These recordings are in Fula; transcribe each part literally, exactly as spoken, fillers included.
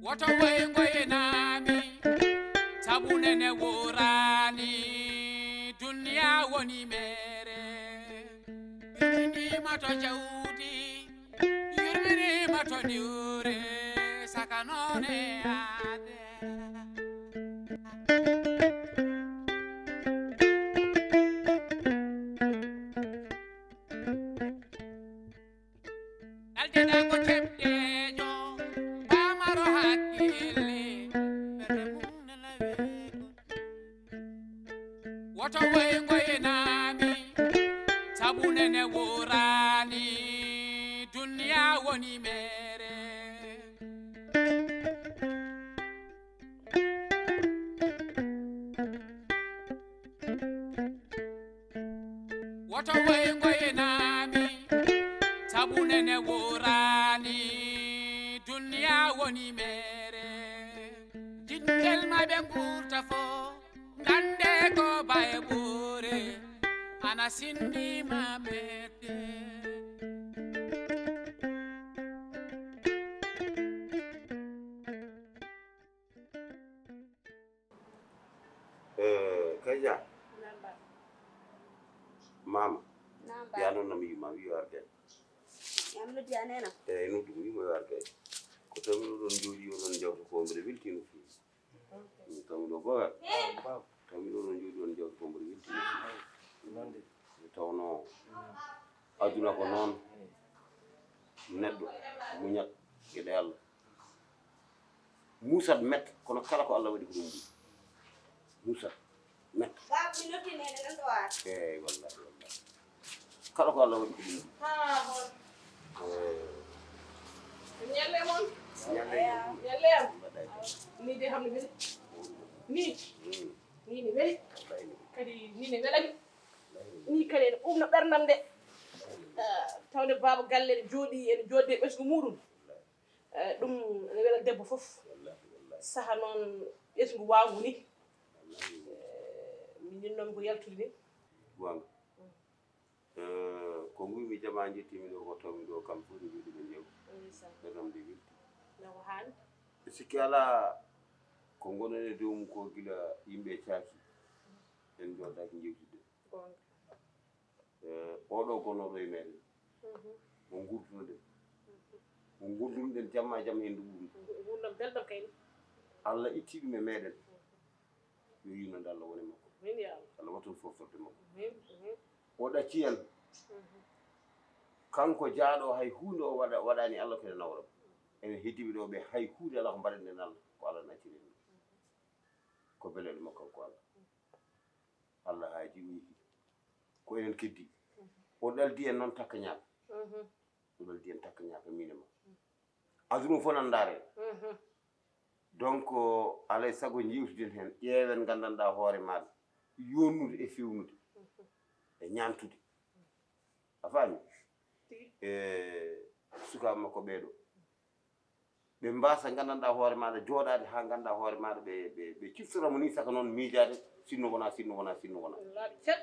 Woto woy ngoynaami, sabu nene wooraani, duniya woni meere. Yurminiima to jawdi, yurminiima to diwre, saka noone aade. Aldeɗa ko keɓɗejo, pamaro hakkille, ɓerɗe mum nana weeɓo. Woto woy ngoynaami, sabu nene wooraani, duniya woni meere. Woto woy ngoynaami, sabu nene wooraani, duniya woni meere. Jiɗngel ma ɓe nguurta fo, ngannde ko baye ɓoore, ana sinndima mette. Eh, Kayja. Naam, baaba. Maama. Naam, baaba. Yaa noon no mi yima, wi o arde. Yam noddi a nena. Eh, noddu mi yima o arde. Ko tawi oɗon jooɗi oɗon jawta ko mbiɗa weltii no feewi. Mi tawi ɗo Bokar. Tawi oɗon jooɗi oɗon jawta ko mbiɗa weltii no feewi. Nde tawnoo aduna ko noon. Neɗɗo muñat geɗe Allah. Muusat met, kono kala ko Allah waɗi ko ɗum ɓuri. Muusat met. Baaba, mi noddi nene nan ɗo ar. Eey, wallahi, wallahi. Kala ko Allah waɗi ko ɗum ɓuri. Haa hol. Eey. Ñalle mon. Ñalle mon. Ñalle am. Mbaɗa e jam. Ni de xam ne weli. Ni. Mm. Ni ne weli. Wallahi ne weli. Kadi ni ne welani. Wallahi ne weli. Ni kadi ene ɓuuɓna ɓerndam de. Ah, tawde baaba galle ene jooɗi, ene jooɗde e ɓesngu muɗum. Wallahi. Eh, ɗum ene wela debbo fof. Wallahi, wallahi. Saha noon ɓesngu waangu ni. Wallahi. Eh, min njinnoomi ko yaltude ni. Goonga. Mm. Eh, ko nguumi jamaa njettiimi ɗo, ko tawmi ɗo, kam fof mi wiɗi ɓe njew. Ndeysaan. Ɓe ɗon ɓe wilti. Nde ko haani. E sikki alaa, ko ngoɗon e dow mum ko gila yimɓe caaki. En njooɗaaki njewtidde. Goonga. Eh, oɗo gonnoɗo e meɗen. Mhm. Mo ngurdunoɗen. Mhm. Mo gondunoɗen jamma e jamma henndu ɓuuɓndu. Ngu-, ngurdam belɗam kayni. Allah itti ɗum e meɗen. Mhm. Yo yurmande Allah wone makko. Amin ya Allah. Allah wattu foftorde makko. Amin, amin. O ɗacci en. Mhm. Kanko jaaɗo hay huunde o waɗa, waɗani Allah ko ene nawra mo. Enen heddiiɓe ɗo ɓe hay huunde alaa ko mbaɗanɗen Allah, ko Allah nacciri en. Ko beleɗo makko kanko Allah. Allah haaji o yehi. Ko enen keddi. O ɗaldi en noon takka ñaaka. Mhm. O ɗaldi en takka ñaaka min e ma. Aduna fof nan ndaare en. Mhm. Donc, alay sago njeewtiden heen, ƴeewen nganndanɗaa hoore maaɗa, yonnude e fewnude, e ñaantude. A faami? Tigi. E sukaaɓe makko ɓeeɗo. Ɓe mbaasa nganndanɗaa hoore maaɗa, jooɗaade haa nganndaa hoore maaɗa, ɓe, ɓe, ɓe ciftora mo nii saka noon miijaade, sinno wonaa, sinno wonaa, sinno wonaa. Laaɓi cat.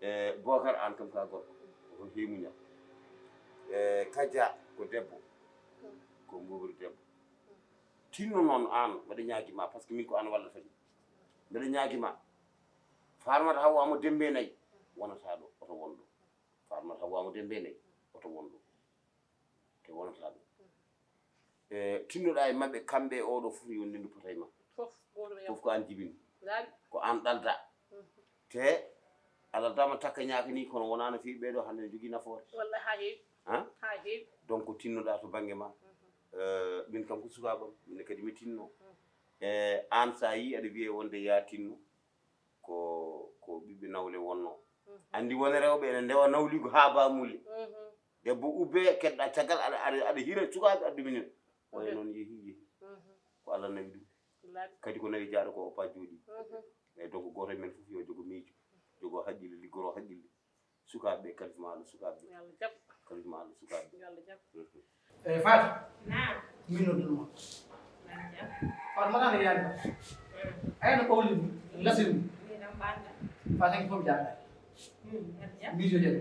E Bookar, aan kam ko a gorko, ko heemuñal. E Kaja ko debbo, ko mboobri debbo. Tinno noon aan, mbeɗa ñaagi ma, par ce que min ko aan wallata mi. Mbeɗa ñaagi ma, Farmata Hawwa mo Dembe Nayi, wonata ɗo, oto won ɗo. Farmata Hawwa mo Dembe Nayi, oto won ɗo. Te wonata ɗo. E, tinnoɗaa e maɓɓe, kamɓe e oɗo fof, yo ndendu pota e ma. Fof, gooto ɓe fof ko aan jibini. Laaɓi. Ko aan ɗalda. Mhm. Te a ɗaldaama takka ñaaka ni, kono wonaa no feewi ɓeeɗo hannde ne jogii nafoore. Wallahi, haa heewi. Han? Haa heewi. Donc, tinnoɗaa to bannge ma. Mhm. E, min kam ko sukaaɓam, min kadi mi tinno. Mhm. E, aan so a yii aɗa wiyee wonde yaa tinno, ko, ko ɓiɓɓe nawle wonno. Mhm. Anndi won rewɓe ene ndewa nawliigu haa baa mulle. Mhm. Debbo ubbee, kedda caggal, aɗa, aɗa, aɗa hira sukaaɓe addu minen. Oya noon yehi, yehi. Mhm. Ko Allah nawi ɗum. Laaɓi. Kadi ko nawi jaaɗo ko oppa jooɗi. Mhm. Eyi, donc gooto e men fof yo jogo miijo, jogo haqqille, liggoro haqqille. Sukaaɓe ɓe, kalifa ma Allah, sukaaɓe ɓe. Yo Allah jaɓ. Kalifa ma Allah, sukaaɓe ɓe. Yo Allah jaɓ. Mhm. Eyi, Faty. Naam. Min nodduno ma. Naam, jam. Faty, mbaɗa no yaani ma? Mm. Ayno ɓawli mi, lasiri mi. Min ɗam ɓanda. Faty, hanki fof mi jaagaaki. Mm, mbaɗa jam. Miijo jam.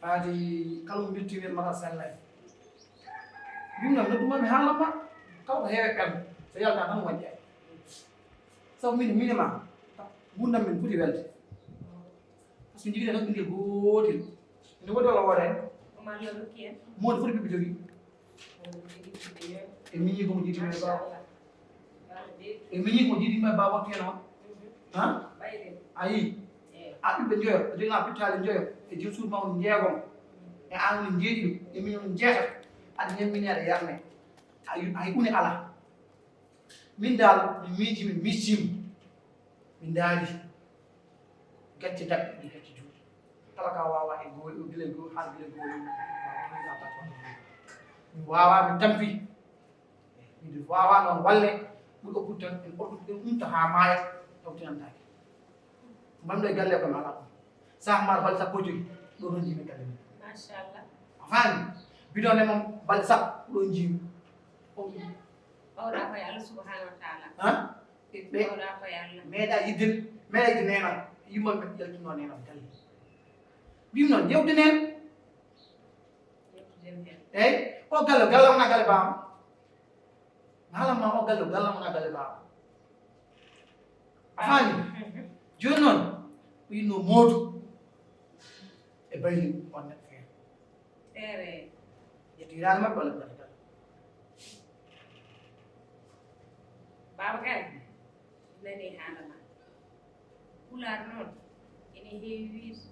Faty, kala mo mbitti wiyat mata sellay. Yumnam nodduma mi haalan ma. Taw ko heewe ɓen so yalta tan wañƴa. Sabu min mine ma gurdam min foti welde. Par ce que jogui tan ɓinguel gootel. Ene wodi walla wooda hen? Modi foti ɓiɓɓe jogui. E miñi komo jiiɗi men bawa. E miñi ko jiiɗi men bawa wattu hen on. Ha? Ayi. A ɓiɓɓe joyo, a jogui pittali joyo. E jom suudu mawɗo jeegom. E an woni jeeɗiɗo. E miñi on jeeta. Aɗa ñammini aɗa yarne. Ayi, ayi une ala. Min dal mi miijii mi miccii mo. Mi ndaari gacce daɓɓe e gacce juuɗe. Kala ka waawaa e goori o gila e goori haa gila e goori. Mi waawaa mi tampi. Miɗo waawaa noon walle ɓuri oppude tan en ɓortude ɗum ɗum to haa maaya taw tinantaake. Mbanɗo e galle ko mi alaa ɗum. Saha mbaɗa balɗe sappo e joy ɗo noon jiimi galle mum. Machallah. A faami? Bidon ne moom balɗe sappo ɗo jiimi. Ɓawɗa koye Allah subhanahu wa taala. Ha? Ɓe ɓawɗa koye Allah. Meeɗa yidde meeɗa yidde neenam yumma ɓe yaltinno neenam galle. Mbimi noon yewde neen. Yewtiden heen. Eyyi o galle galle wona galle baama. Haalan ma o galle o galle wona galle baaba. A faami? Jooni noon o yinno moodu e bayli on neɗɗo feere. Feere. Yetto hiraani maɓɓe walla galle galle. Baaba kay nani haala ma. Pulaar noon ene heewi wiide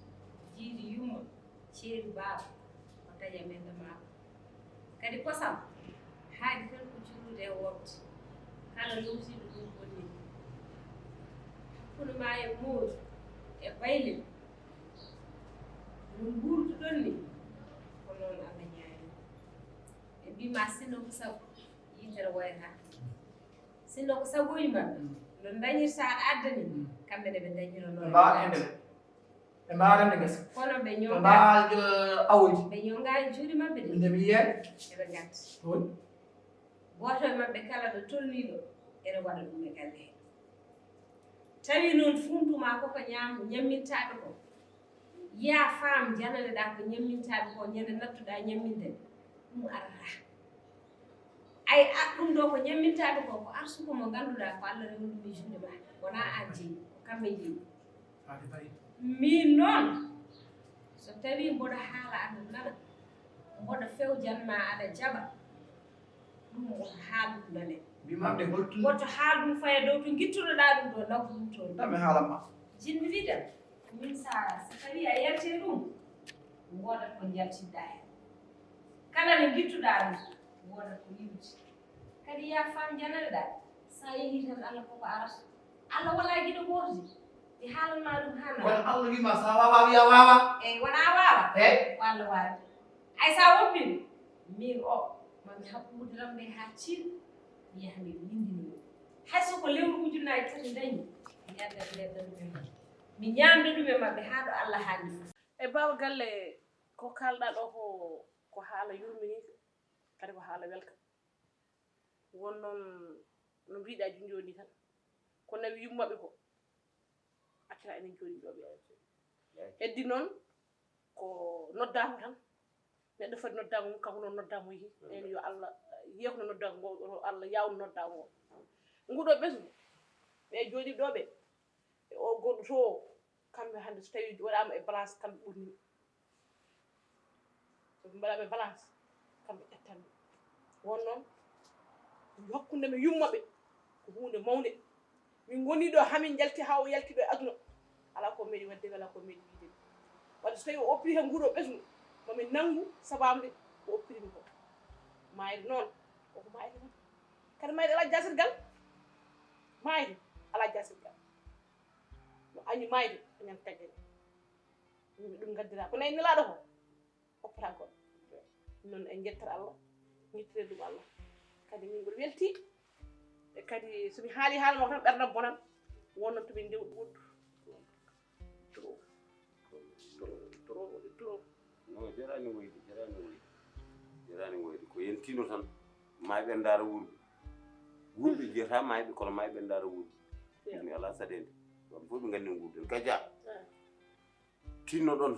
jiidi yumma ceeɗu baaba o taƴa menda maako. Kadi kosam haaɗi tan ko currude e woɓde kala lowtiiɗo ɗum bonni. Hakkunde ma e moodu e baylel no nguurduɗon ni ko noon Allah ñaani. Ɓe mbima sinno ko sabu yitere woyata. Sinno ko sabuuji maɓɓe no dañirta aɗa addani kamɓe ne ɓe dañira noon. Ɓe mbawa rende ɓe mbawa rende gesa. Kono ɓe ñonga ɓe mbawa awoji ɓe ñonga juuɗe maɓɓe ɗe nde mi yiye eɓe gatti. Gooto e maɓɓe kala no tolniɗo ene waɗa ɗum e galle he. Tawi noon funtuma koko ñam ñammintaɓe ko ya faam janane ɗa ko ñammintaɓe ko ñande nattuɗa ñamminde ɗum arata. Ay aɗ ɗum ɗo ko ñammintaɓe ko ko arsuko mo ganduɗa ko Allah rewni ɗum e juuɗe ma wona an jeeyi ko kamɓe jeeyi. Min noon so tawi mboɗo haala aɗa nana mboɗo fewjanma aɗa jaɓa ɗum woto haal ɗum nane. Mbimamde holto woto haal ɗum faya dow to gittunoɗa ɗum ɗo naw ɗum toon. Ɗam e haalanma. Jinmi wiɗam min sa so tawi a yalti ɗum wodat ko jaltidɗa hen. Kala nde gittuɗa ɗum wodat ko iwdi. Kadi ya fam jananɗa sa yeehi tan Allah koko arata. Allah wona giɗo goto de mi haalanma ɗum ha kono Allah wima sa wawa wiya wawa. Eyyi wona wawa. Eyyi ko Allah wawi. Hay sa woppino min o mami haɓɓude lamde ha ciiɗ mi yaha mi windini mo. Hay soko lewru ujunnaji tati dañi mi addat nder ɗaɗumen mi ñamda ɗum e maɓɓe ha ɗo Allah haalni fof. E baaba galle ko kalɗa ɗo ko ko haala yurminiika kadi ko haala welka. Won noon no mbiɗa junjoo ni tan ko nawi yummaɓe ko accata enen jooɗi ɗo ɓe heddi noon ko noddaama tan neɗɗo foti noddaama mum kanko noon noddaama yehi en yo allah yeekno noddaama ngo yo allah yaawno noddaama ngo nguɗo ɓesngu ɓe jooɗi ɗo ɓe e o goɗɗo to kamɓe hannde so tawi waɗaama e balance kamɓe ɓurni ɓe mbaɗaɓe balance kamɓe ƴettanɓe won noon hakkunde men yummaɓe ko hunde mawde min goni ɗo hamin jalti ha o yalti ɗo e aduna ala ko meeɗi wadde ala ko meeɗi wiide wadde so tawi o oppiri hen nguɗo ɓesngu mamin nanngu sababude ko oppirimi ko mayde noon koko mayde tan kadi mayde ala jasirgal mayde ala jasirgal no añi mayde añan taggani yimɓe ɗum ngaddira ko nayi nelaɗo ko oppata goɗɗo noon en jettat allah jettire ɗum allah kadi min mboɗo welti e kadi somi haali haala makko tan ɓerdam bonan wonno tomin ndewɗo woɗɗo toro toro toro no jarani woyde jarani woyde jarani woyde ko yentino tan mayɓe ndaara wuurɓe wuurɓe jiyata mayɓe kono mayɓe ndaara wuurɓe ɗum ala saɗede ɗon fof ɓe nganndi nguurden kaja tinnoɗon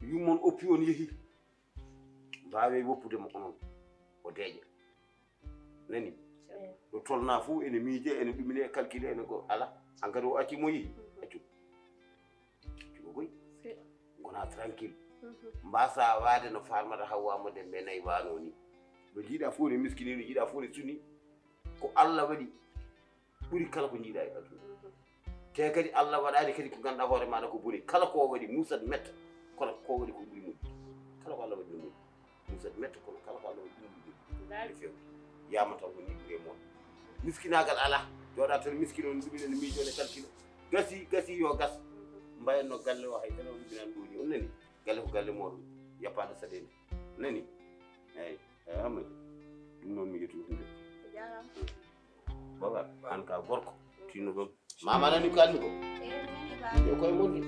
yummon oppi on yehi mbaawe woppude mo onon o deeƴa. Nani? Ɗo tolna fof ene miije, ene ɗumine, e calcule, ene ko ala. Hankadi o acci mo yehi, accu. Accu ko koy. Ngona tranquille. Mbasa waade no farmata Hawwa mo Dembe nayi wano ni. No jiiɗa fof ne miskini, no jiiɗa fof ne suni. Ko Allah waɗi ɓuri kala ko jiiɗa e aduna. Te kadi Allah waɗani kadi ko ganduɗa hoore maɗa ko boni. Kala ko waɗi musat metta, kono ko waɗi ko ɓuri moƴƴi. Kala ko Allah waɗi no moƴƴi. Musat metta, kono kala ko Allah waɗi ɗum ɗum. Ɗum few. Yama taw ko ni ɓuri e moon. Miskinagal ala. Joɗa tan miskino on ɗum ene miijo ne calcule. Gasi, gasi yo gas. Mbayen no galle o hay tan o rubbinan ɗo ni. On nani? Galle ko galle moɗon. Yappaɗo saɗede. Nani? Eyyi. Eyyi, Amadou. Ɗum noon mi yetti ɗum de. Baba, an ka gorko. Tinno ɗon. Mama nani ko anni ko? Yo koye mon de.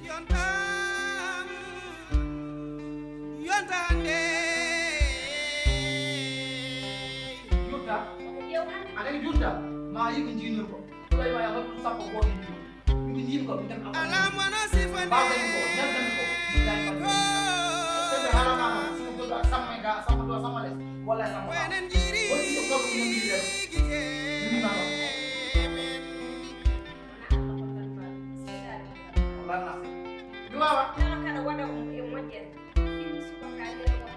Yonta. A nani junta? Ma yi ko jiinir ko. Suleyma ya hoto sappo ko ni. Min jiimi ko, min tan. Ala mona sifani. Ba ko, nan tan ko. Billahi ko. Sebe harama, sino godo sama ga, sama do, sama les. Wala sama. Wenen jiri. Woni ko ko min ni de. Min ma. Wala na. Duwa. Kala kala wada ko e mojjere. Fini suka ka jere ko.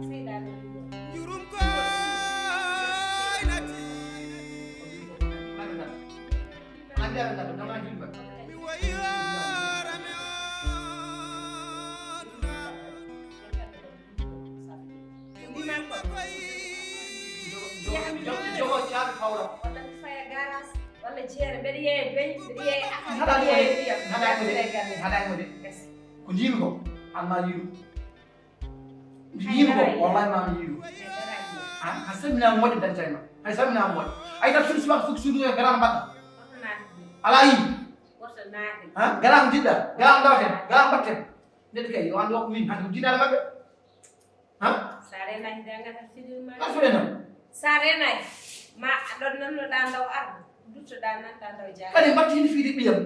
Seydaane. Jurum ko nati. Mi wayi hoore mi o duna. Jogo, jogo, jogo caabi fawra. Walla mi faya garas, walla jeere, mbeɗa yeeya beñ, mbeɗa yeeya affaire, mbeɗa yeeya ndiyam. Haɗaani mo de. Ko njiimi ko, an ma yiiru. Mi yiiru ko, wallahi ma mi yiiru. An, a samina mo waɗi dañtay ma. Ay samina mo waɗi. Ay tan suudu subaka fuk suudu e garana mbaɗa. Ala yi. Ha? Garana jiɗɗa, garana ndawaten, garana mbatten. Neɗɗo kay, yo anndu ko min, hande ko jiɗaɗo maɓɓe. Ha? Sa renaki de ngata fiɗir ma. Ka fiɗe non. Sa renaki, ma a ɗon nan no ɗa ndaw arde. Duttoɗa nan ɗa ndaw jaare. Kadi mbatti hino fiide ɓiyam.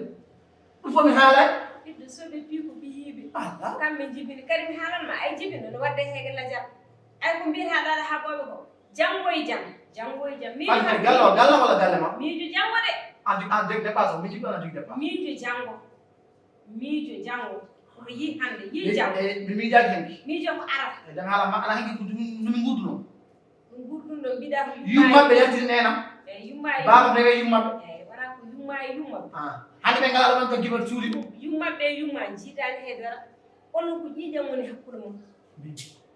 Ɗum fof mi haalay. Ɓiɗɗo soɓe piiko ɓiyiiɓe. Allah. Kamɓe jibini. Kadi mi haalan ma, ay jibino no wadde heege lajal. Ay ko mbiyata ɗaɗa haɓooɓe ko. Janngo e jam. Janngo e jam. Miijo. An kay galle o, galle walla galle ma? Miijo janngo de. An, an de, dépasse o, mi jiɗɗo an a jogii dépasse. Miijo janngo. Miijo janngo. Ko yi hannde, yi janngo. Eh, mi miijaaki hannde. Miijo ko arata. Eh, jam haala ma, ala hannde ko ɗum, no min ngurduno. Ɗum ngurduno, mbiɗa ko yumma. Yummaɓe yaltiri nenam. Eh, yumma e baaba yumma. Rewe yummaɓe. Eh, wala ko yumma e yumma. Ah, hannde ɓe ngalaa ɗo ɗon ko jibat suuɗi ɗum. Yummaɓe e yumma, jiidaani he dara. Kono ko ƴiiƴam woni hakkunde mon.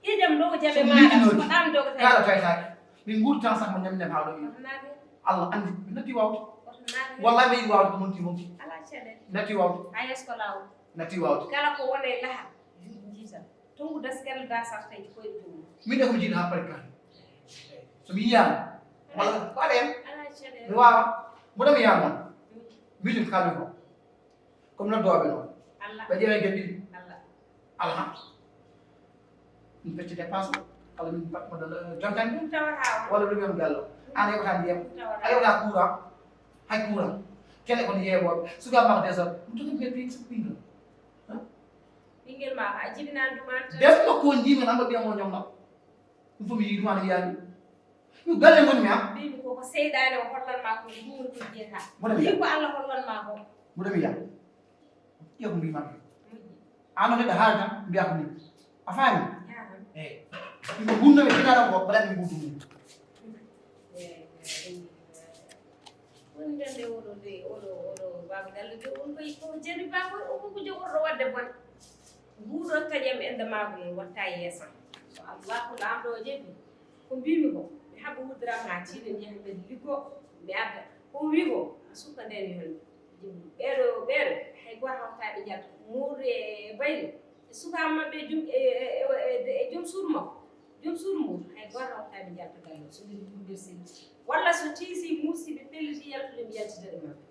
Ƴiiƴam ɗo ko jam e maaɗa, ko ɗam dogo tawi. Kala tawi tawi. Min ngurdi tan sax mo ñam ñam haa ɗo. Wota naate. Allah anndi, mi natti waawde. Wota naate. Wallahi mi yiɗi waawde ko monti monti. Alaa caɗeele. Mi natti waawde. A yeeso ko laawol. Mi natti waawde. Kala ko woni e lahar, juuɗe njiita. Tongu daskere da sarta e koyɗe dow. Min de ko mi jiiɗi haa pare kan. So mi yiyaama. Walla ko aɗa en. Alaa caɗeele. Mi waawa. Mboɗo mi yaama. Miijo ko kaalmi ko. Comme noddooɓe noon. Allah. Ɓe ƴeewa e geɗe ɗiɗi. Allah. Alha. Min pecce dépense o. Walla min mbaɗ mo dal, eh, jontani. Ɗum tawata o. Walla ɗum yam gallo. An a yoɓata ndiyam. Ɗum tawata. A yoɓata courant. Hay courant. Télé kono yeeɓooɓe. Suka ma ko désordre. Ɗum tawata mbiyen ɓiy-, ɓinngel. Hein? Ɓinngel ma ko a jibinani ɗum an tan. Des makko o njiimi tan ko ɓiyam o ñamma. Ɗum fof mi yii ɗum aɗa yiyaani. Ɗum galle ngonmi, ha? Mbimi ko, ko seyɗaane o hollan ma ko, ɗum woni ko jiyata. Mboɗo mi yiya. Ko Allah hollan ma ko. Mboɗo mi yiya. Ƴeew ko mbima. An o neɗɗo haali tan, mbiya ko ni. A faami? Yaha. Eyi. Ɗum ko gunno ɓe kinaɗo ko, mbaɗa ɗum gunno mum. Eyi, eyi, eyi. Woni gande oɗo de, oɗo, oɗo baba galle de, on koy ko jeni ba koy, o ko jogorɗo wadde bone. Nguɗo taƴam ende maako noon watta e yeesam. So Allahu Laamɗo o jaɓi, ko mbimi ko, mi haɓa wuddere am haa tiiɗen, yaha mbeɗa liggo, mi adda. Ko o wi ko, a sukka ndeen yo hannde. Ɓeeɗo, ɓeeɗo, hay gooto hawtaa ɓe njalta. Mawɗo e baylo, e sukaaɓe maɓɓe e jom, e, e, e, e, e joom suudu makko. Joom suudu mum, hay gooto hawtaa ɓe njalta galle o. So ɓe ndumbir sini. Walla so tiisi, muusi, ɓe pelliti yaltude, mi yaltida ɗum maɓɓe.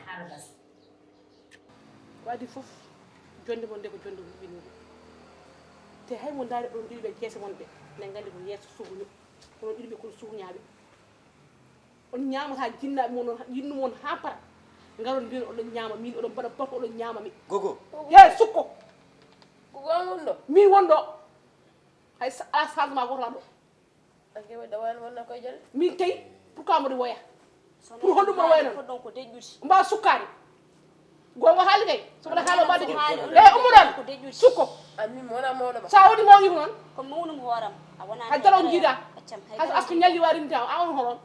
Haala gasa. Ko adii fof, jonnde mon nde ko jonnde huɓɓininde. Te hay mo ndaari oɗon ɗiɗo ɓe keese mon ɓe, eɗen nganndi ko yeeso suhuño, onon ɗiɗo ɓe kono suhuñaaɓe. On ñaamata jinnaaɓe mon, on yinno mon haa para. Ngaron mbiyon oɗon ñaama min, oɗon mbaɗa batu, oɗon ñaama mi. Gogo. Yee sukko. Ko gonɗo ɗo? Min wonɗo. Hay sa-, ala changement goto ɗo. Anke wadda wayal wonna koye jale. Min kay, pourquoi mboɗo woya? Pour honɗum mboɗo woya noon? Ko ɗon ko deƴƴude. Mbawa sukkaade. Gonga haali kay. So mbaɗa haala mbaɗa deƴƴude. E ummuɗon. Ko deƴƴude. Sukko. An min mi wona mawɗo ma. Sa woni mawɗo noon. Ko mawnum hooram. A wona hay daro jiida. Accam hay. Asko ñalli warinta a on horon.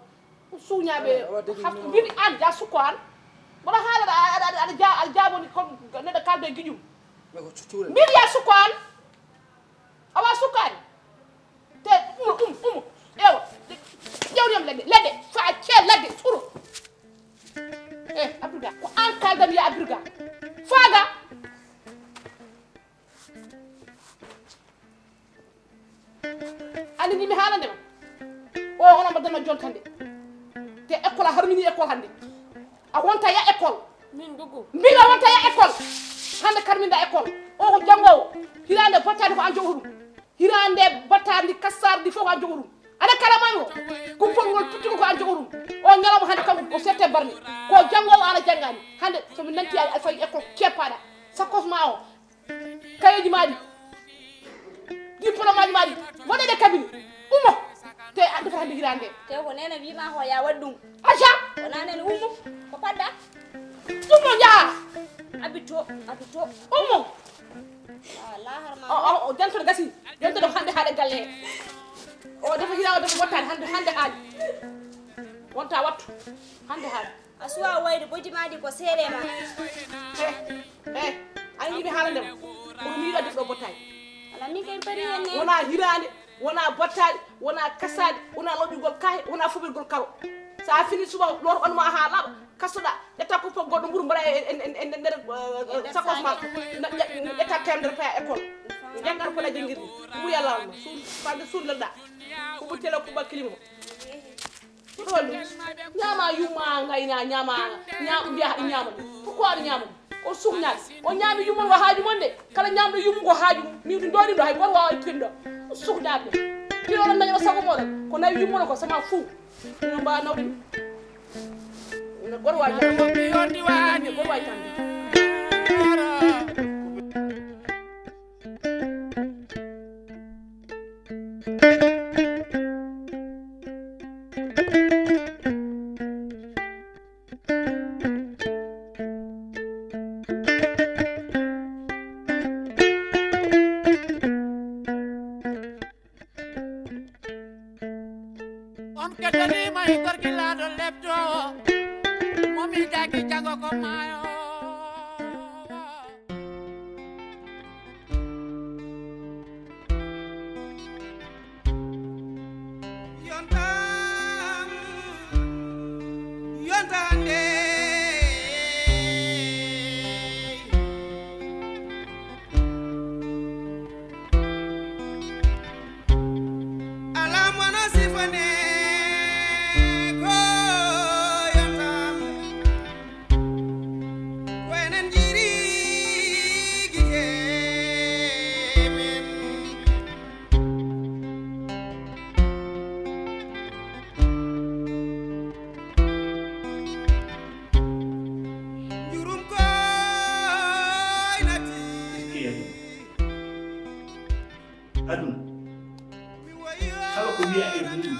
Suñaaɓe. Mbiɗi an ja sukko an. Mboɗo haala aɗa aɗa aɗa ja aɗa jaaboni ko neɗɗo kaldo e giƴum. Mbiɗi ya sukko an. Awa sukkaani. Te umo umo umo. Ewa. Ƴewniyam ladde ladde fa cee ladde suro. E abdouga ko an kaldan ya abdouga. Faaga. Ani ni mi haalande ma. O hono mbaɗdanno jontande. Te école a harmini école hannde. A wonta ya école. Min dugu. Mbiɗa wonta ya école. Hannde karminda école. O ko janngowo. Hirande battani ko an jogo ɗum. Hirande battandi kassardi fof ko an jogo ɗum. Ana kala mami o. Kumpol ngol tuttugo ko an jogo ɗum. O ñalawma hannde kanko o sette barni. Ko janngowo ana janngani. Hannde so mi nanti a fayi école keppaɗa. Sakkos ma o. Kayeji maɗi. Diplôme aji maɗi. Wonede kabini. Ummo. Te an defata hande hirande. Te ko nene wima ko ya waɗ ɗum. Aja. Wona nene ummo. Ko padda. Ummo ya. Abito, abito. Ummo. Ah, la harma. O o o janto gasi. Janto do hande hade galle. O defa hira o defa bottade hande hande hade. Wonta wattu. Hande hade. A suwa wayde bojji ma ɗi ko seeɗe ma. E e an yiɓe haalande ma. Kono miɗo debbo bottay. Ala min kay pari henne. Wona hirande, wona bottade, wona kasade, wona loƴugol kahe, wona fobirgol karo. Sa fini suba lor on ma ha laaɓa kasoɗa. Ƴetta ko fof goɗɗo mburu mbaɗa e nder sakos ma. Ƴetta temdere paya école. Janggar fota jangirde. Mbuya lawma sun fande sun lelɗa. Kuɓu tele kuɓa kilimo. Ko ɗon ɗum. Ñaama yumma ngayna ñaama ñaam mbiya haɗi ñaama ɗum. Pourquoi aɗa ñaama ɗum? O suknaɓe o ñaami yummon o haaju mon de. Kala ñaamɗo yummugo haaju mum min ɗum ɗo ɗum ɗo hay goto wawa ittude ɗo. Suknaɓe ɗo ɗo ɗon daña o sago moɗon ko nawi yummono ko sama fou. Ɗum mba nawɗi ɗum. Goto wawi tan goto wawi tan. On keddaniima e gorgilaaɗo leptoowo mo mi jagi jago ko maayo. Yontam, yontande. Alam wona sifane ko yontam. Ko enen jiiri gite men. Jurum koy nati. Aduna, kala ko wiya e muɗum,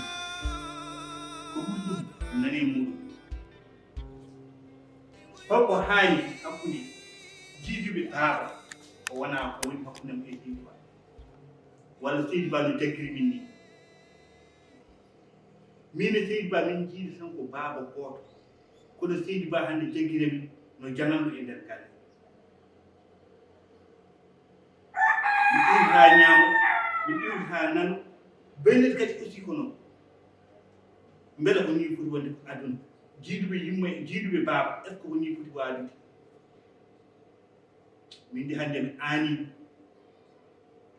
ko ɓuri ɗum nani e muɗum. Holko haani hakkunde jiiduɓe baaba ko wona ko woni hakkunde mum e Seydi Ba? Walla Seydi Ba no jaggiri min ni? Min e Seydi Ba min jiidi tan ko baaba gooto. Kono Seydi Ba hannde jaggira min no jananɗo e nder galle. Mi iwta ñaamo, mi iwta nano. Baylet kadi aussi ko noon. Mbele ko nii foti wonde ko aduna? Jiiduɓe yumma e jiiduɓe baaba, est-ce que ko nii foti waadude? Min de hannde mi aanii.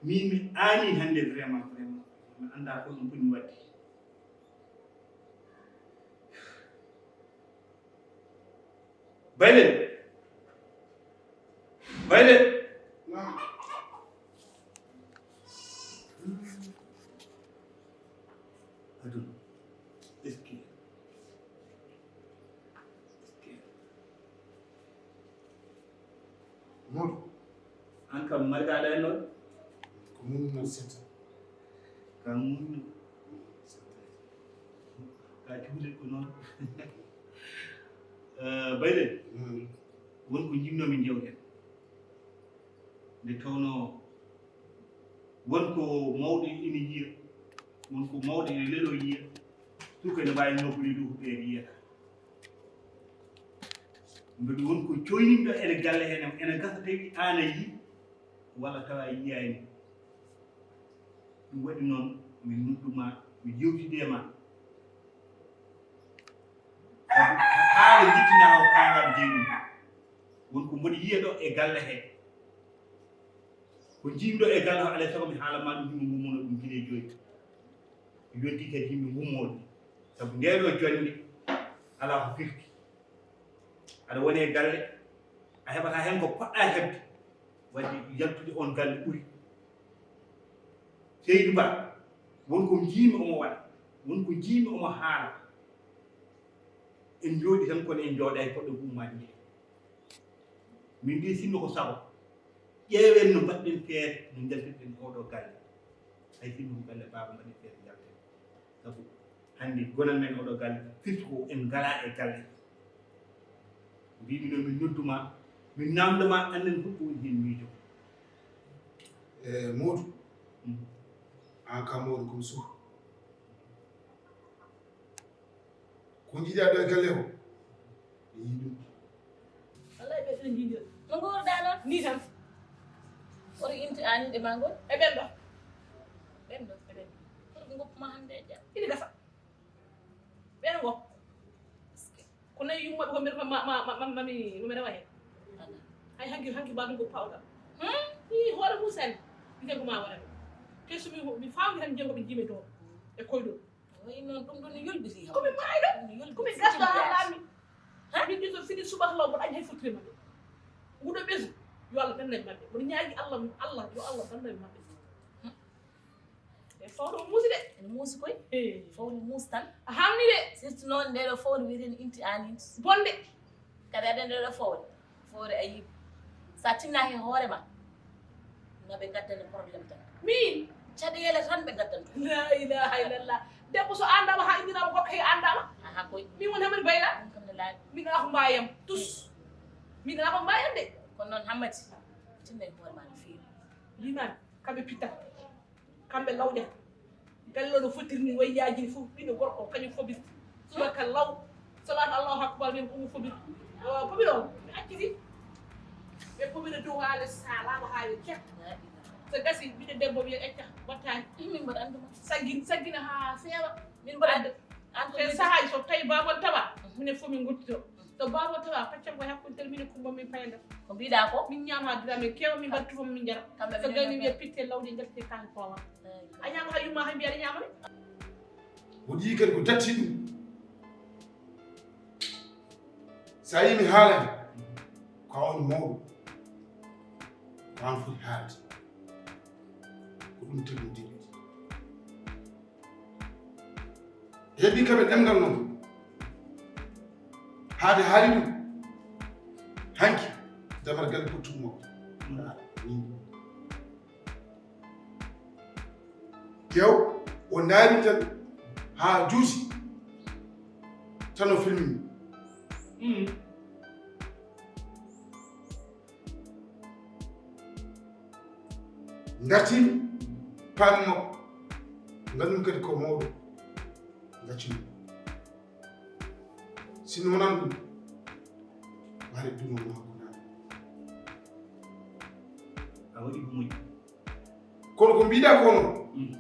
Min mi aanii hannde vraiment, vraiment. Mi anndaa ko ɗum foti mi waɗde. Baylet. Baylet. Aduna. Est-ce que, est-ce que Modou. An kam margaɗo en noon? Ko mun noon setta. Ka mun ka cuuɗi ko noon. Eh, bayde, won ko njimnomi jewten. Nde tawno won ko mawɗo ina yiya, won ko mawɗo ina lelo yiya, suka ene mbaawi nofrude ɗum ko ɓeen yiyata. Mbeɗa won ko coynimɗo ene galle heen, ene gasa tawi aan a yii, walla tawa a yiyaani. Ɗum waɗi noon, mi noddu ma, mi yewtidi e ma. Haala jittinaa o kaangal jeyɗum. Won ko mboɗo yiya ɗo e galle he. Ko njiimi ɗo e galle o, alay sago mi haala ma ɗum, himo ngummono ɗum gila e joyi. Yonti kadi yimɓe ngummoo ɗum. Sabu ndee ɗo jonnde alaa ko firti. Aɗa woni e galle, a heɓata heen ko poɗɗa heɓde. Wadde yaltude oon galle ɓuri. Seydi Ba, won ko njiimi omo waɗa, won ko njiimi omo haala. En njooɗi tan kono en njooɗaani, poɗɗo ko ummaade njee. Min mbi sinno ko sago, ƴeewen no mbaɗɗen feere no njaltirɗen oɗo galle. Hay sinno ko galle baaba mbaɗen feere njalten. Sabu hannde gonal men oɗo galle, firti ko en ngalaa e galle. Mbimi no min noddu ma, min namndo ma, annden fof ko woni heen miijo. E Modou, an ka Modou comme suka. Ko njiɗa ɗo e galle o, mi yii ɗum. Wallaay ɓe ɗum njiɗi. No ngorɗa noon? Ni tan. Oto inti ani ɗe ma ngol. E ɓen ɗo. Ɓen ɗo, e ɓen ɗo. Oto ngoppu ma hannde e jam. Ina gasa. Ɓen ngo. Ko nayi yummaɓe ko mbiyata ma, ma, ma, ma, mami, no mi rewa heen. Hay hanki, hanki ba ɗum ko pawɗa. Hmm? Ii, hoore mum sani. Mbiyata ko ma waɗa ɗum. Te so mi, mi faami tan janngo ɓe jiimi to. E koyɗol. Wayi noon, ɗum ɗo no yolbiti kam. Ko mi maayɗo, ko mi gasɗo haa laami. Min ɗi so fini subaka law, mboɗo añi hay fottire maɓɓe. Nguɗo ɓesu, yo Allah danno e maɓɓe. Mboɗo ñaagi Allah, Allah, yo Allah danno e maɓɓe. E fawre o muusi de. Ene muusi koy. Fawre muusi tan. A haamni de. Surtout noon nde ɗo fawre wiyeten inti anin. Bonde. Kadi aɗa nde ɗo fawre. Fowre a yii. So a tinnaaki e hoore ma, no ɓe ngaddana problème tan. Min? Caɗeele tan ɓe ngaddanta. La ilaha illallah. Debbo so anndaama haa inniraama gorko he anndaama. Aha, koy. Min woni Hamadi Bayla. Ɗum kam ne laaɓi. Min alaa ko mbaayam. Tus. Min alaa ko mbaayam de. Kono noon Hamadi, tinna e hoore ma no feewi. Limaami, kamɓe pitta. Kamɓe lawƴa. Galle o no fottiri ni, wayi yaajini fof, ɓiɗɗo gorko, kañum fobirta. Subaka law, salaatu Allahu akbar, min ko omo fobira. Awa, fobira o, mi acciti. Ɓe fobira dow haa les, haa laaɓa haa yo cek. So gasi, ɓiɗɗo debbo wiya, "Ƴetta, wattaani." Min mbaɗa anndu ma. Saggin-, saggina haa feewa. Min mbaɗa anndu. Te sahaaji so tawi baabon tawa, minen fof min ngottito. So baabon tawa, paccan ko e hakkunde nder minen Kumba min payanda. Ko mbiɗa ko? Min ñaama haa dura min keewa, min mbaɗa tufam min njara. Kamɓe so gayni wiya pitte lawƴe njaltite kaake poowa. A ñaama haa yumma haa mbiya aɗa ñaama mi. Mboɗo yiyi kadi ko datti ɗum. So a yii mi haalani, ko a on mawɗo, ko an foti haalde. Ko ɗum tagi mi diɗɗiti. Heɓi kam e ɗemngal noon. Haade haali ɗum. Hanki, damal galle ɓurtum mo. Ɗum ɗo ara. Ni. Tew, o ndaari tan haa juuti, tan o filmi. Mm. Ngartimi, paami makko. Nganndu kadi ko mawɗo. Ngartimi. Sinno wonan ɗum, mbaɗe duno makko naata. A waɗi ko moƴƴi. Kono ko mbiɗa ko noon, mm,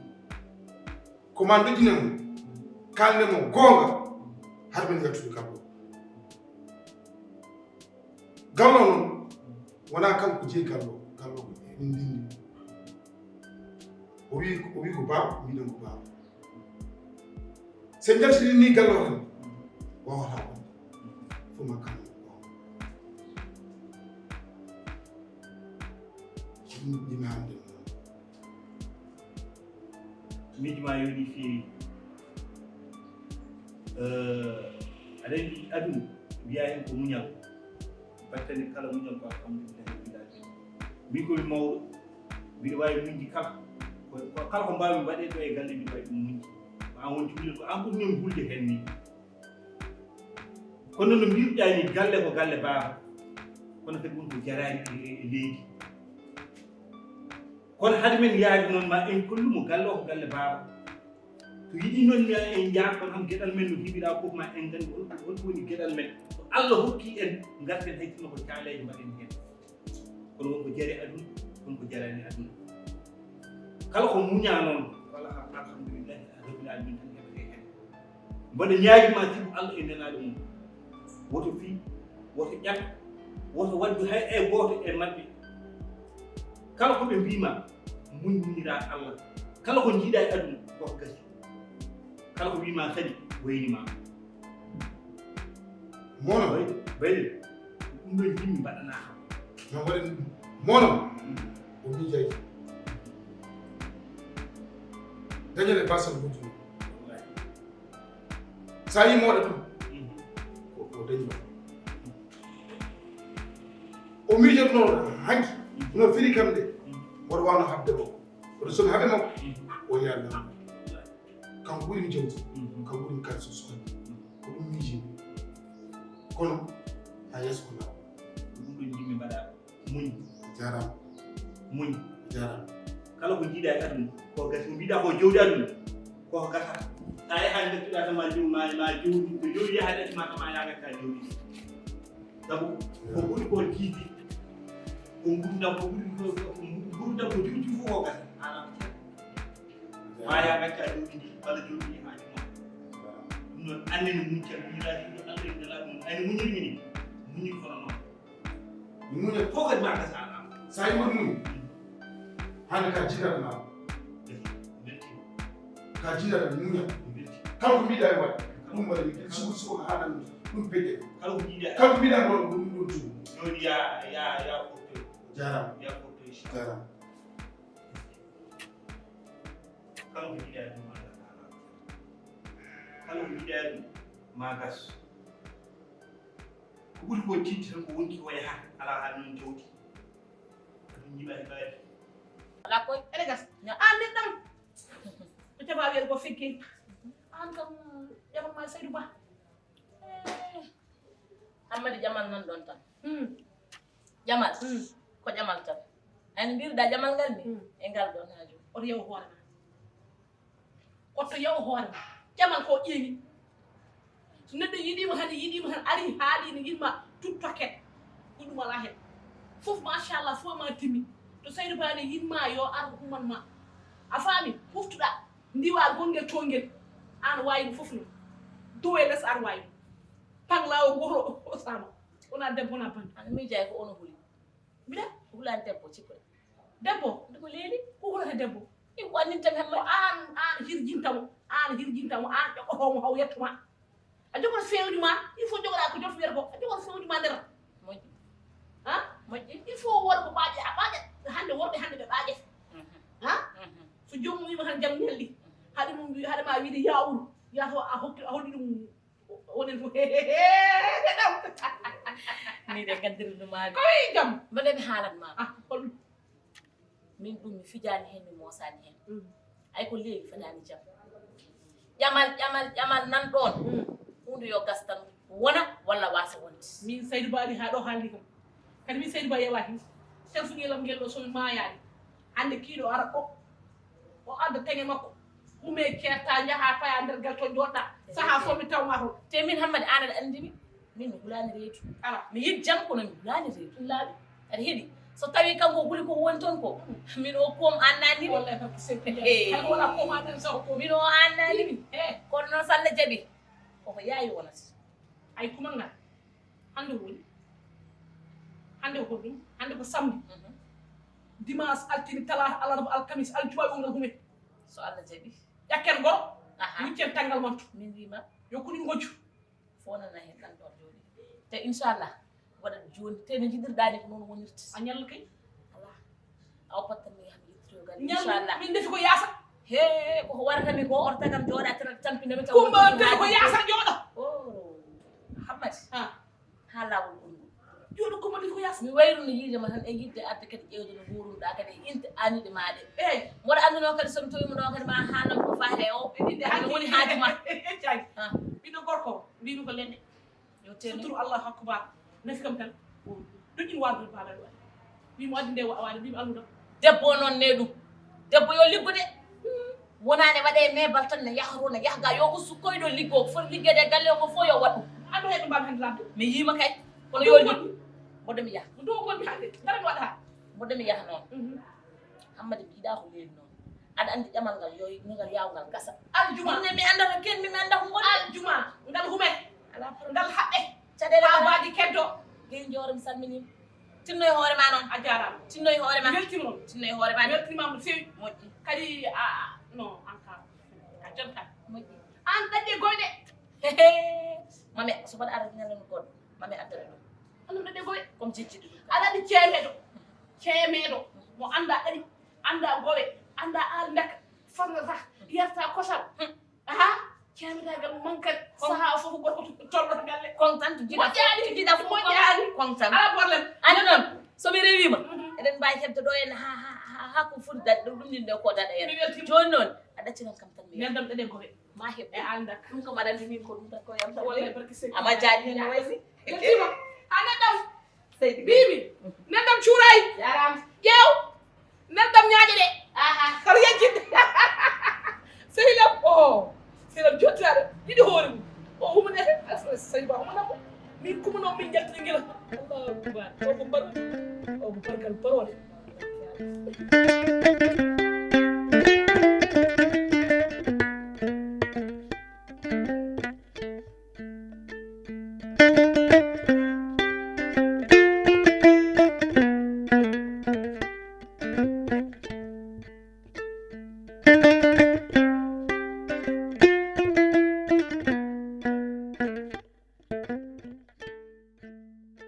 ko ma ndoƴƴine mo, kalne mo goonga, har min ngartude gallo. Gallo noon, wonaa kanko jeyi gallo, gallo ko min mbinndi. O wi, o wi ko baaba, mbiɗen ko baaba. So en njaltini ni gallo tan, wawata wonde. Fof ma kanko. Ɗum ɗimaande noon. Miijo ma yooɗi feewi. Eh, aɗa anndi aduna, mbiya heen ko muñal. Battane kala muñal ko alhamdulillahi rabbil alamin. Min ko mi mawɗo, mbiɗo waawi muñde kala. Ko, ko kala ko mbaawmi waɗeede ɗo e galle, mbiɗo waawi ɗum muñde. Ko an woni cukalel, ko an ɓurmi hulde heen nii. Kono no mbiruɗaa ni, galle ko galle baaba, kono kadi won ko jaraani e, e, e leydi. Kono hade men yaade noon, ma en kollu mo galle o ko galle baaba. So yiɗi noon en njaha, kono kam geɗal men no heɓiraa fof, ma en nganndi hol, hol ko woni geɗal men. So Allah hokki en, ngarten hay sinno ko caaleeje mbaɗen heen. Kono wonko jari aduna, wonko jarani aduna. Kala ko muñaa noon, wala, alhamdulillahi rabbil alamin, tan heɓete heen. Mboɗo ñaagi ma, sibu Allah e nelaaɗo mum, woto fii, woto ƴat, woto waɗdu hay e gooto e maɓɓe. Kala ko ɓe mbii ma, muñ, muñiraa Allah. Kala ko njiiɗaa e aduna, ko ko gasi. Kala ko wii ma kadi, wayni ma. Mono. Bay-, bayde, ɗum ɗo jimmi mbaɗanaa kam. No mbaɗen ɗum. Mono. Mm. O miijay. Dañal e basal gujjuno. Wallahi. Sa yi moɗa ɗum. Mm. Ko, ko dañi ma. O miijotno hanki. Mm. No firi kam de. Mm. Mboɗo wano habde mo. Kono somi haɓe makko, mm, o yaali. Kanko ɓuri mi jawdi, mhm, kanko ɓuri mi kadi so sohli. Ko ɗum miijimi. Kono, haa yeeso ko law. Ɗum ɗo njimmi mbaɗa muñ. A jaaraama. Muñ. A jaaraama. Kala ko njiiɗaa e aduna, ko gasi. Ko mbiɗa ko jawdi aduna, ko gasa. Sa yaha ngattuɗa tan ma jawdi, ma, ma jawdi, ko jawdi yaha ɗacci ma, ma yaha ngatta jawdi. Sabu ko ɓuri ko tiiɗi, ko ngurdam, ko ɓuri ko, ko ngurdam ko juuti fof ko gasa. Alaa ko ceerno. Ma yaha ngacca jawdi ndi, walla jawdi ndi haa juma. Ɗum noon, anne no muñcal, miñiraaɗo ɗum, Allah en ngalaa ɗum, ay no muñirmi ni, muñir kono noon. Mi muñat fof kadi ma gasa alaa. Sa yi mbaɗ muñi, hannde ka jiilaɗo ma. Merci. Merci. Ka jiilaɗo mi muñat. Merci. Kala ko mbiɗa e waɗ, ɗum waɗa mi suko suko haa nan ɗum peƴƴe. Kala ko mbiɗa. Kala ko mbiɗa ɗon ko ɗum ɗon tuma. Joni ya, ya, ya foto. Jaaraama. Ya foto, inchallah. Jaaraama. Kala ko mbiɗa ɗum ma gas. Kala ko mbiɗa ɗum ma gas. Ko ɓuri ko tiiɗde tan ko wonki o yaha, alaa haa noon jawdi. Ko ɗum njiɗa e ɓaari. Alaa koy, eɗe gas. Ña-, aan nit ɗam. Ko jamaa wiyata ko fekke. Aan kam, jamaa ma Seydou Ba. Eh. Hammadi jamal nan ɗon tan. Hmm. Jamal. Hmm. Ko jamal tan. Ay no mbiruɗaa jamal ngal ni? Hmm. E ngal ɗon haaju. Oto yew hoore ma. Otto yaw hoore ma. Jamal ko ƴeewi. So neɗɗo yiɗiima tan, yiɗiima tan, ari haali no yiɗma, tuttoke. Ko ɗum alaa heen. Fof machallah, fof ma timmi. To Saydou Ba ne yiɗma, yo ar umman ma. A faami? Huftuɗaa. Ndiwa gonngel tongel. Aan waawi ɗum fof noon. Dow e les ar waawi ɗum. Paŋ laawo gooto o sama. Wona debbo, wona banndi. Aan miijay ko ono huli. Mbiɗa? Ko hulaani debbo, cikkuɗa. Debbo? Ko leeli? Ko hulata debbo? I ko annin tan hemma. Ko aan, aan hirjinta mo. Aan hirjinta mo. Aan ƴoƴƴotoo mo haw yetto ma. A jogoto feewde ma. Il faut jogoɗaa ko joto wiyata ko. A jogoto feewde ma nder. Moƴƴi. Ha? Moƴƴi. Il faut wooda ko ɓaaƴe. A ɓaaƴat. Hannde worɓe hannde ɓe ɓaaƴete. Mhm. Ha? Mhm. So joomum wiima tan jam ñalli. Mhm. Haade mum wi-, haade ma wiide yaawuru. Yaa to a hokki, a holli ɗum. Wonen fof, he, he, he, he, ɗam. Ni de gaddirɗo maami. Koy jam. Mbaɗe mi haalat ma. Ah, hol. Min ɗum mi fijaani heen, mi moosaani heen. Mm. Ay ko leeli fadaani jam. Ƴamal, ƴamal, ƴamal nan ɗoon. Mm. Huunde yo gas tan wona walla waasa wonde. Min Saydou Ba ari haa ɗo haaldi kam. Kadi min Saydou Ba yewaaki. Telfuñelam ngel ɗo so mi maayaani. Hannde kiiɗo ara ɗo. O adda teŋe makko. Ume ceerta, njaha paya nder gal to jooɗɗa. Saha fof mi taw ma toon. Te min Hammadi aan aɗa anndi mi. Min mi hulaani reedu. Ala. Mi yiɗ jam kono mi hulaani reedu. Laaɓi. Aɗa heɗi? So tawi kanko huli ko woni toon ko. Min o koom annani mi. Wallahi barke Seydou Ndiaye. Hey. Kala wala koom annani saw ko. Min o annani mi. Hey. Kono noon so Allah jaɓi. Koko yaawi wonata. Ay kuma ngal. Hannde woni. Hannde ko ɗum. Hannde ko samedi. Mhm. Dimanche, altine, talaata, alarba, alkamis, aljuma, yo ngal hume. So Allah jaɓi. Ƴakken goro. Aha. Wuccen tanngal mantu. Min wima. Yo kuɗi ngojju. Fof nana heen tan ɗon jooɗi. Te inchallah, waɗat jooni. Te no njiɗirɗaa ni ko noon wonirta. A ñalla kay. Alaa. Awa pattan mi yaha mi ƴettoyo galle. Ñalla, inchallah. Min ndefi ko yaasa. He, koko warata mi ko orta kam jooɗa tan tampina mi taw. Kumba ndefi ko yaasa jooɗo. Oh, Hammadi. Ha. Haa laawol ɓurngol. Jooɗo ko mbaɗi ko yaasa. Mi wayruno yiide ma tan e yiɗde adde kadi ƴeewde no nguurunɗaa kadi e inte anide maa ɗe. Eey. Mboɗo annduno kadi so mi towii mo ɗo kadi ma haalan ko faati e o. E yiɗde hannde woni haaju ma. Caagi. Ah. Ɓiɗɗo gorko mbiymi ko lenne. Yo teenu. Suturu Allahu akbar. Nafi kam tan. Duƴƴin warde baaba ɗo. Mbiymo addi nde wa-, waade mbiymi almuda. Debbo o noon ne ɗum. Debbo yo liggo de. Wonaande waɗe mebal tan ne yaha to ne yaha ga yo ustu koyɗo liggo ko foti liggeede e galle o ko fof yo waɗ ɗum. An ɗo heɗo mbaɗ hannde labde. Mi yiima kay. Kono yo liggo. Mboɗo mi yaha. Ɗum ko mi hannde. Dara mi waɗa. Mboɗo mi yaha noon. Mhm. Hammadi mbiɗa ko leeli noon. Aɗa anndi ƴamal ngal yo ngal yaw ngal gasa. Aljuma. Ɗum ne mi anndata ken mi mi annda ko ngoni. Aljuma. Ngal hume. Alaa problème. Ngal haɓɓe. Caɗeele haa mbaɗa. Baadi keddo. Gey Njooro mi salminiima. Tinno e hoore ma noon. A jaaraama. Tinno e hoore ma. Mi weltiima noon. Tinno e hoore ma. Mi weltiima no feewi. Moƴƴi. Kadi a, a, non, an ka. A jantan. Moƴƴi. An dañde goyɗe. Mame, so mbaɗa ara ñalawma goɗɗo. Mame addana ɗum. An dañde goyɗe. Comme jejjiɗo ɗum. Aɗa anndi ceemeeɗo. Ceemeeɗo. Mo annda ɗaɗi. Annda gowe. Annda aal ndaka. Farnata. Yarta kosam. Hmm. Aha, ceemitaagal mankat. Kon- sahaa fof ko gorko tolloto galle. Kon tan to jiɗa fof, moƴƴaani, to jiɗa fof, moƴƴaani. Kon tan. Alaa problème. Ani noon, so mi rewiima, mhm, eɗen mbaawi heɓde ɗo en haa, haa, haa, haa ko foti daɗde ɗum, ɗum ɗin ɗo ko daɗa en. Mi weltiima. Jooni noon, a ɗaccinan kam tan mi. Neldam ɗaɗe gowe. Ma heɓ. E aldak. Ɗum kam aɗa anndi min ko ɗum tan ko yam tan. Wallay barke Seydi. Ama jaaɗi heen no wayi ni. Weltiima. A neɗɗam. Seydi Gueye. Mbiimi, neldam cuuraay. Jaaraama. Ƴeew, neldam ñaaƴe ɗe. Aha. Kala yejjitde. Sehil am, o. Sehil am jottaaɗo, yiɗi hoore mum. O humane he, Seydi Ba humana ko. Min kumano, min jaltini ngila. Allahu akbar. O ko mbaru. O ko barkal barole.